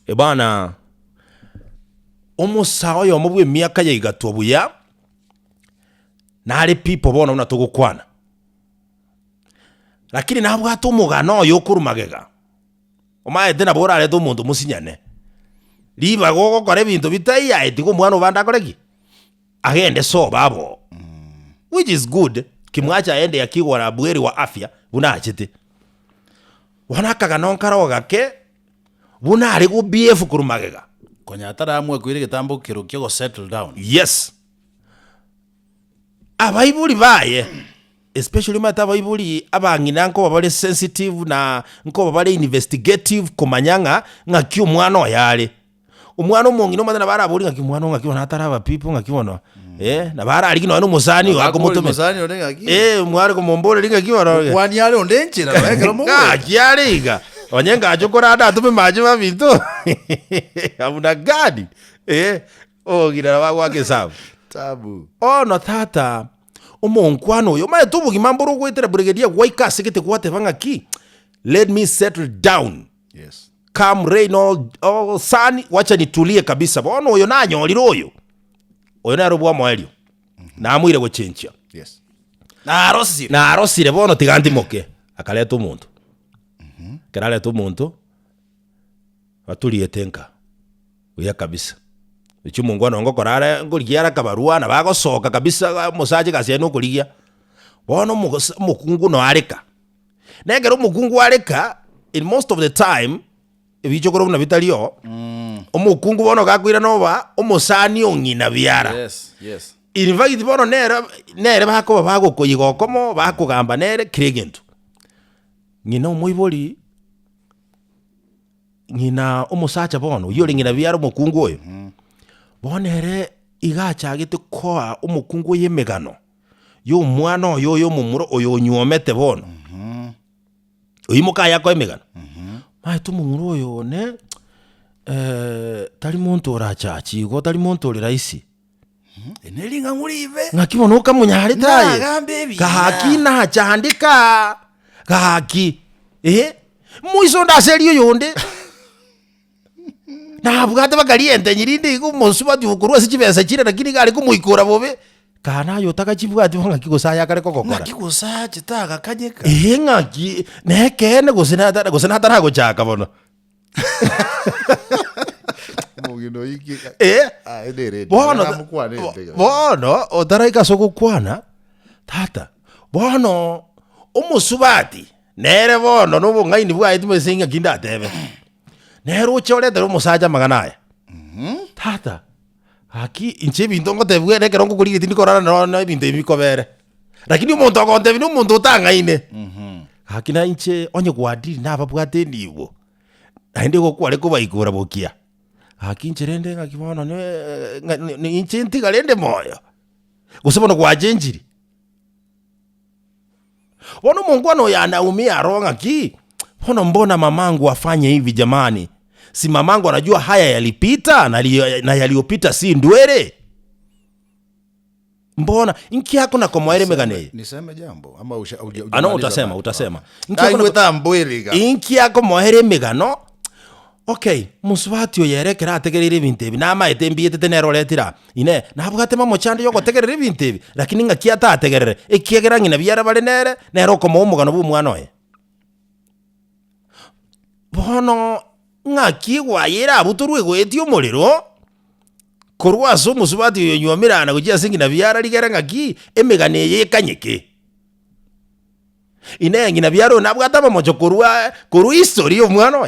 Ebana, omosae oyomo bw'emiaka ya igatwa buya, nare pipo bono buna togokwana. Lakini nabwate omogano oye okorwa magega, omaete nabo orarete omonto mosinyane, ribaga ogokora ebinto bitaiyo aye tiga omwana obande akore ki? Agende sobo aboo, which is good, kimwacha aende akigwara buheri wa afya buna achete. Bono akagano nkare ogake, buna are go behave korwa magega. Konya ataramua koira egetambo kero kia go settle down. Yes. Abaibori baye, especially omanyete abaibori abang'ina nkoba bare sensitive na nkoba bare investigative komanya ng'a ng'aki omwana oye are. Omwana omong'ina omanyete nabo araborie ng'aki omwana oo ng'aki bono ataraba pipo ng'aki bono eh, nabo ararigie nonye na omosani oyo Abakori akomotomera. mosani one ng'aki. Eh, mware komomboreria ng'aki bono Okwani are onde enchera nonya ekero mogoeta. Ng'aki are iga, onye ngacha okoranda atome mache maminto abuna gani eh, omong'ina nabo agoaka esabu. Tabu. Bono tata, omonkwano oyo, omanyete obogima mbore ogoetera brigedia gwaika ase gete gwateba ng'aki, let me settle down. Yes. Come rain or, or sun, wacha nitulie kabisa. Bono oyo nanyorire oyo, oyo nere obwomoerio, namoire gochenchia. Yes. Narosire. Narosire bono tiga ntimoke. Akareta omonto. Ekero areta omonto, baturiete nka, buya kabisa. Ochia omongwana oo ngokora are, nkorigia are akabarua, nabo agosoka kabisa, omosacha egasi yaye nokorigia. Bono omogosa omokungu noareka. Na ekero omokungu areka, in most of the time, ebichokoro buna bitari oo, omokungu bono gakoirana oba omosani o ng'ina biara. Yes, yes. In fact bono nere nere bakoba bagokoyiga okomo, bakogamba nere kera egento. Ng'ina omoibori, ng'ina omosacha bono, oyio ore ng'ina biara omokungu oyo, bono ere iga achagete koa omokungu oyo emegano. Y'omwana oye oyo omomura oyo onyuomete bono, oyio mokaye akoe emegano, maete omomura oyo one tari monto orachache igo, tari monto ore rahisi. Eri ne ring'ang'u ribe. Ng'aki bono okamonyarete aye? Nagambe ebiina. Gaki nachandeka, gaki eh, moiso onde ase erio oyonde. Nabwate bakaria entenyi rinde iga omosubati okorwa ase chibesa chiria lakini iga are komoikora bobe, kaa naye otagachibwati bo ng'aki gose aye akare kogokora. Ng'aki gose achete agakanyeka. Eeh ng'aki na ekeene gose natara gose nataragochaka bono. Omong'ina oyio ki- Eh, Aye nere bono namokwane ente. bono otaraika ase ogokwana, tata, bono omosubati nere bono na obong'aini bwaye timanyeti ng'aki ndatebe. Nere oche oretere omosacha amang'ana aya, tata, gaki inche ebinto ngotebigwa ere ekero ngokorigia tindi korora nonye na ebinto ebi bikobere. Lakini omonto ogontebia na omonto otang'aine, gaki na inche onye gwadiri nababwate enibo, naende igo kware kobaikora bokia, gaki inche rende ng'aki bono ng'a inche ntigare inde moyo, gose bono gwachenchiri. Bono omonkwana oyo anaumia aro ng'aki, bono mbona mamangu afanye hivi jamani, si mamangu anajua haya yalipita na na yaliyopita si ndwele? Mbona inki akona komoera emegano eye? Niseme jambo ama usha- uja- Ah, no, hujamaliza utasema bado? utasema Okay. Inki akona- Naigwete ambwere iga. inki akomoera emegano Okay, mosubati oyo ere ekero ategereire ebinto ebi, namaete mbietete nere oretire aa, inee, nabwate mamochando y'ogotegerera ebinto ebi? Lakini ng'aki atategerere, ekiagera ng'ina biara bare nere, nere okomoa omogano bw'omwana oye. Bono ng'aki egwaye erabutorwe egoetie omorero, korwa ase omosubati oyo onyuomire aa na gochia ase ng'ina biara rigere ng'aki, emegano eye ekanyeke. Inee, ng'ina biara oyo nabwate amamocho korwa korwa history y'omwana oye?